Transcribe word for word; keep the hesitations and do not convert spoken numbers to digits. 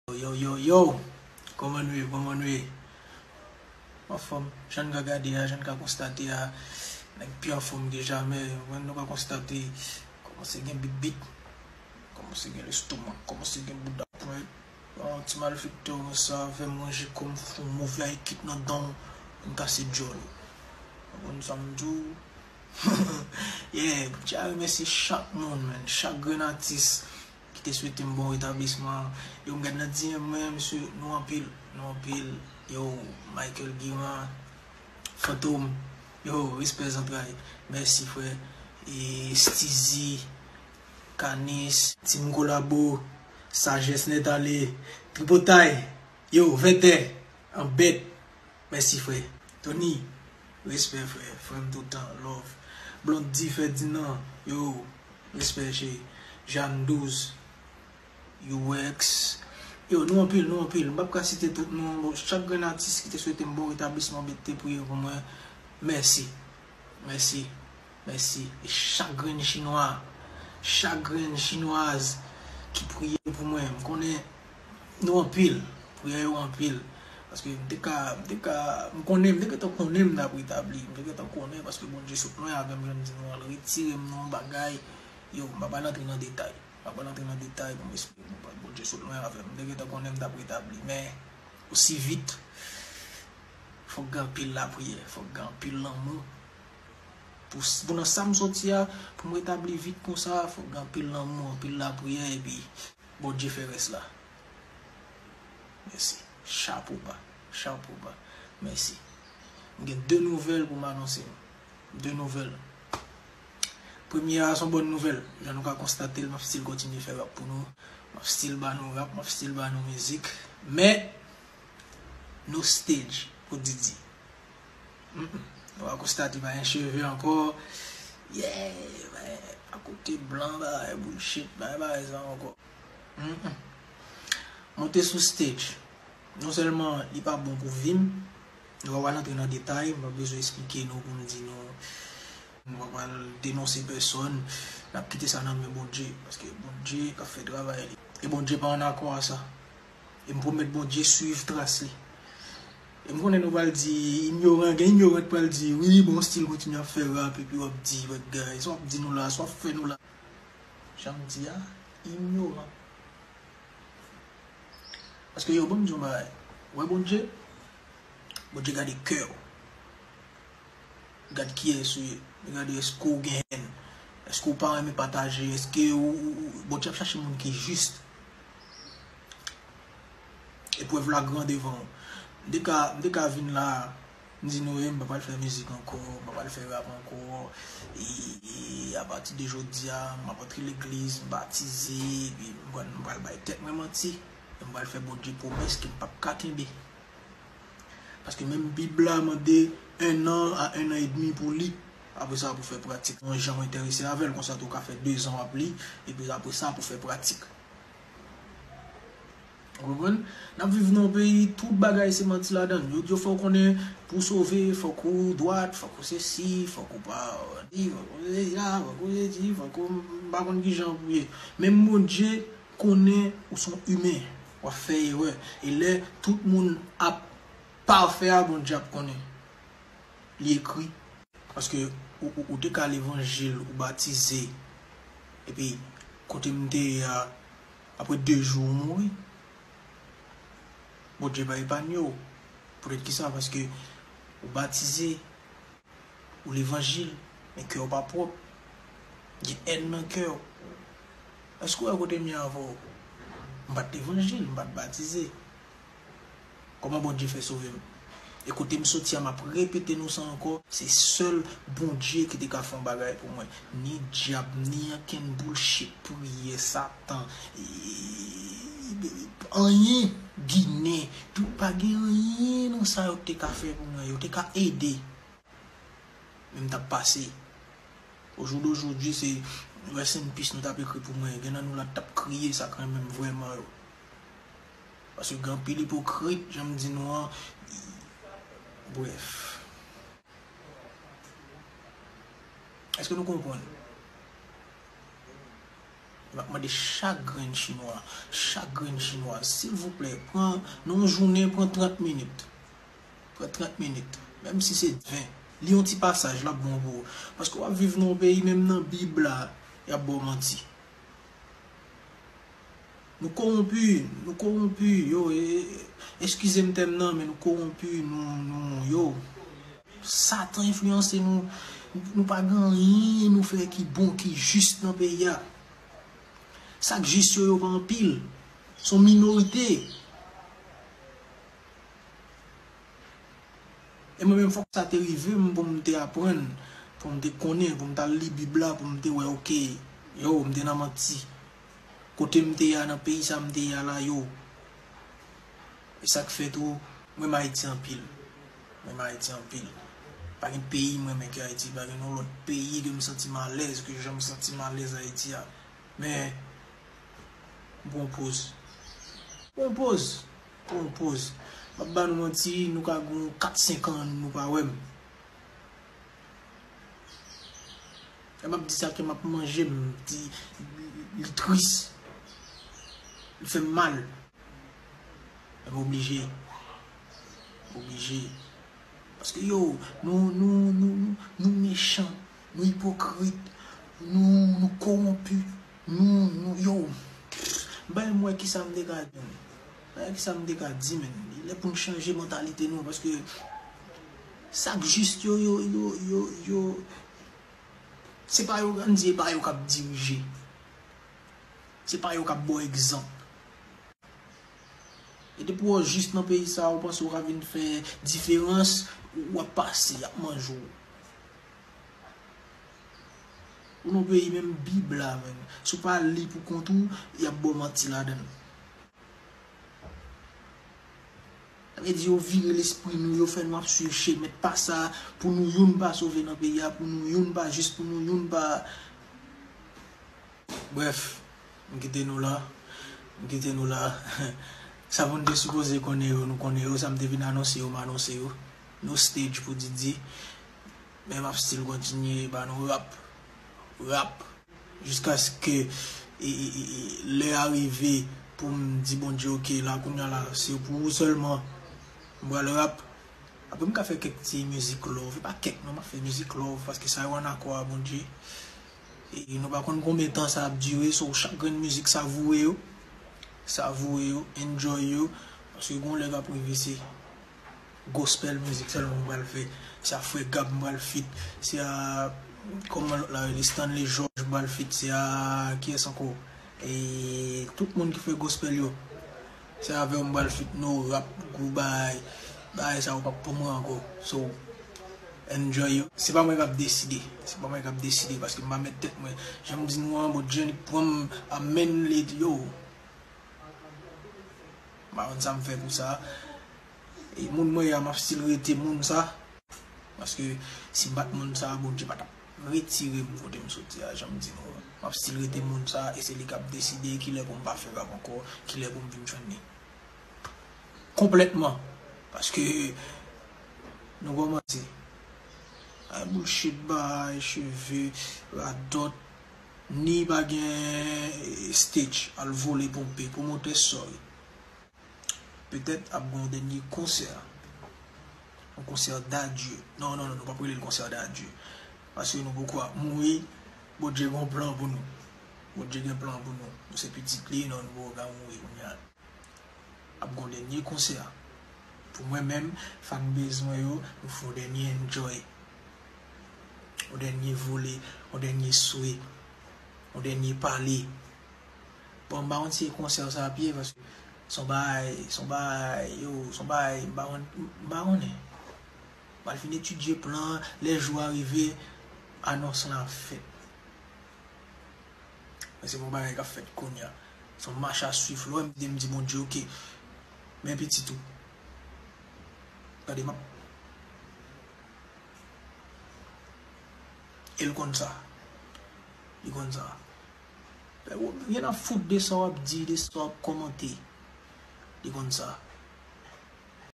Yo, yo, yo, yo. Kòman nou ye? Kòman nou ye? Anfòm, jan n ka gade a, jan n ka konstate a, nèg pi anfòm ke jamè. Mwen, nou ka konstate, kòmanse gen bit bit, kòmanse gen lestomak, kòmanse gen bouda pwent. Bon, ti malfektè konsa, fè manje kòm fou, move ay kit nan dan, m kase djòl. Ou konprann sa m di w? Yeah, poutya remèsye chak moun, man, chak grenn atis ki te swete m bon retablisman. Yo, m gad nan D M mwen, mesye, nou anpil, nou anpil. Yo, Michael Guiran, Fantom, yo, respè zantray. Mèsi, frè. E Steezy, Kanis, Team Kolabo, Sajès Nèt Ale, Tripotay, yo, Vètè, Anbèt. Mèsi, frè. Tony, respè, frè. Frè m toutan, love. Blondy Ferdinand, yo, respè, cheri. Jeanne Douze, U X. Yo, nou anpil, nou anpil. M p ap ka site tout non. Bon, chak grenn atis ki te swete m bon retablisman, ki te priye pou mwen, mèsi. Mèsi. Mèsi. E chak grenn chinwa, chak grenn chinwaz ki priye pou mwen, m konnen nou anpil. Priyè yo anpil. Paske m te ka, m te ka, m konnen, m te gentan konnen m t ap retabli. M te gentan konnen, paske Bondye sot lwen avè m, jan m di nou an, l retire m nan yon bagay. Yo, m pa pral antre nan detay. M pa pral antre nan detay pou m esplike nou, Bondye sot lwen avè m. M te gentan konnen m t ap retabli. Men, osi vit, fòk gen anpil lapriyè, fòk gen anpil lanmou. Pou, pou nan sa m soti a, pou m retabli vit konsa, fòk gen anpil lanmou, anpil lapriyè, epi Bondye fè rès la. Mèsi. Chapo ba. Chapo ba. Mèsi. M gen de nouvèl pou m anonse nou. De nouvèl. Premye a, se yon bòn nouvèl. Jan nou ka konstate l, m ap still kontinye fè rap pou nou. M ap still ba nou rap, m ap still ba nou mizik. Men, no stage pou Didi. Mm, mm. Nou va konstate pa gen cheve ankò. Yeah, men, akote blan, bagay bullshit, bagay, bagay sa ankò. Mm, mm. Monte sou stage. Non sèlman li pa bon pou vi m, nou pa pral antre nan detay, m pa bezwen esplike nou pou m di nou, nou pa pral denonse pèsòn, n ap kite sa nan men Bondye, paske Bondye k ap fè travay li. E Bondye pa an akò a sa. E m pwomèt Bondye swiv tras li. E m konnen nou pral di, inyoran, gen inyoran k pral di, wi, bon, still kontinye ap fè rap, epi w ap di, bagay, sa w ap di nou la, sa w ap fè nou la. Jan m di a, inyoran. Paske yo, ban m di yon bagay. Ou wè Bondye? Bondye gade kè w. Li gade kiyès ou ye. Li gade èske w gen hèn. Èske w pa renmen pataje. Èske ou, ou, ou, Bondye ap chache moun ki jis. Eprèv la gran devan w. M te ka, m te ka vin la, m di nou, e, m pa pral fè mizik ankò, m pa pral fè rap ankò. E, e apati de jodi a, m ap antre legliz, m batize, epi m pral, m pral bay tèt mwen manti. E m pral fè Bondye pwomès ke m p ap ka kenbe. Paske menm Bib la mande un an a un an edmi pou li. Apre sa, pou fè pratik. Yon jan w enterese avè l, konsa tou w ka fè dezan w ap li, epi apre sa, pou fè pratik. Ou konprann? N ap viv nan yon peyi, tout bagay se manti ladan l. Yo di w fò w konnen pou w sove, fòk ou dwat, fòk ou sesi, fòk ou pa di, fòk ou sesi la, fòk ou sesi, fòk ou m pa konn kijan pou ye. Menm Bondye konnen ou se yon imen, w ap fè erè. E lè tout moun ap pafè a, Bondye ap konnen. Li ekri. Paske ou, ou, ou te ka levanjil, ou batize. Epi, kote m te ye a, apre de jou, ou mouri. Bondye pa epanye w. Poutèt kisa? Paske ou batize, ou levanjil, men kè w pa pwòp. Gen hèn nan kè w. Èske w wè kote m ye avè w? M pa t levanjil, m pa t batize. Kòman Bondye fè sove m? E kote m soti a, m ap repete nou sa ankò, se sèl Bondye ki te ka fè yon bagay pou mwen. Ni dyab, ni ankenn bullshit, priyè, Satan, e, anyen, Ginen, tout, pa gen anyen nan sa yo te ka fè pou mwen. Yo te ka ede. Men m t ap pase. Au jour d'aujourd'hui, se rest in peace nou t ap ekri pou mwen. Gen nan nou la t ap kriye, sa k renmen m vrèman yo. Paske gen anpil ipokrit, jan m di nou an. Brèf. Èske nou konprann? M ap mande chak grenn chinwa, chak grenn chinwa, silvouplè, pran, nan yon jounen, pran trant minit. Pran trant minit. Menm si se ven. Li yon ti pasaj, l ap bon pou ou. Paske w ap viv nan yon peyi, menm nan Bib la, y ap ba w manti. Nou kowonpi, nou kowonpi, yo, e, e, eskize m tèm nan, men nou kowonpi, nou, nou, yo. Satan enfliyanse nou, nou pa gen anyen nou fè ki bon, ki jis nan peyi a. Sa k jis yo, yo pa anpil. Se yon minorite. E mwen menm, fòk sa te rive m pou m te aprann, pou m te konnen, pou m t al li Bib la, pou m te wè, oke, yo, m te nan manti. Kote m te ye a, nan peyi sa m te ye a la, yo. E sa k fè tou, m renmen Ayiti anpil. M renmen Ayiti anpil. Pa gen peyi m renmen ke Ayiti, pa gen yon lòt peyi ke m santi m alèz, ke jan m santi m alèz Ayiti a. Men, m pran poz. M pran poz. M pran poz. M ap ba nou manti, nou ka gen kat, senk an, nou pa wè m. E m ap di sa ke m ap manje, m di, li tris. Li fè m mal. Men m oblije. M oblije. Paske yo, nou, nou, nou, nou, nou mechan, nou ipokrit, nou, nou kowonpi, nou, nou, yo. M pa menm wè kisa m te ka di, men. M pa wè kisa m te ka di, men. Li lè pou n chanje mantalite nou, paske sa k jis yo, yo, yo, yo, yo, se pa yo, ann di, e pa yo k ap dirije. Se pa yo k ap ba w egzanp. E depi w jis nan peyi sa a, ou panse w ka vin fè diferans, w ap pase, y ap manje w. Ou nan peyi menm Bib la, menm. Si w pa li pou kont ou, y ap ba w manti ladan l. Sa vle di yo vire lespri nou, yo fè nou ap swiv chemen pa sa, pou nou youn pa sove nan peyi a, pou nou younn pa jis, pou nou younn pa. Brèf, m kite nou la. M kite nou la. Sa moun te sipoze konnen yo, nou konnen yo. Sa m te vin anonse yo, m anonse yo. No stage pou Didi. Men m ap still kontinye ba nou rap. Rap. Jiskaske e, e, e, e, lè a rive pou m di Bondye, oke, la kounye a la, se pou ou sèlman m pral rap. Apre m ka fè kèk ti mizik love, e pa kèk non, m ap fè mizik love, paske sa yo ann akò a Bondye. E nou pa konn konbyen tan sa ap dire, so chak grenn mizik savoure yo, savoure yo, enjoy yo, paske gon lè k ap rive se gospel mizik sèlman m pral fè, se a Frè Gab m pral feat, se a, kòman lòt la rele, Stanley George m pral feat, se a, kiyès ankò? E tout moun ki fè gospel yo. Se avè w m pral feat, no rap, gwo bagay. Bagay sa yo p ap pou mwen ankò. So, enjoy yo. Se pa mwen k ap deside. Se pa mwen k ap deside paske m pa mèt tèt mwen. Jan m di nou an, Bondye li pran m, amèn, li di yo. M pa konn sa m fè pou sa. E moun mwen ye a, m ap still rete moun sa. Paske si m pa t moun sa, Bondye pa t ap retire m kote m soti a, jan m di nou an. M ap still rete moun sa, e se li k ap deside kilè pou m pa fè rap ankò, kilè pou m vin jwenn li. Konplètman. Paske nou kòmanse. Ay bullshit, bay cheve, radòt, ni pa gen stage, al vole ponpe, pwomotè, sorry. Petèt ap gen yon dènye konsè. Yon konsè dadye. Non, non, non, nou p ap rele l konsè dadye. Paske nou poko ap mouri. Bondye gen yon plan pou nou. Bondye gen plan pou nou. Nou se pitit li, non, nou poko ka mouri kounye a. Ap gen yon dènye konsè. Pou mwen menm, fanbase mwen yo, nou fè yon dènye enjoy. Yon dènye vole, yon dènye swe, yon dènye pale. Bon, m pa konn si e konsè sa ap ye, paske se yon bagay, se yon bagay, yo, se yon bagay, m pa konn, m pa konnen. M al fin etidye plan an, lè jou a rive, anons lan ap fèt. Men se pa yon bagay k ap fèt kounye a. Se yon mach a swiv, lè w wè m di, m di Bondye, oke, men pitit ou. Gade, m ap E l konn sa. Li konn sa. Ryen ap fout de sa w ap di, de sa w ap kòmante. Li konn sa.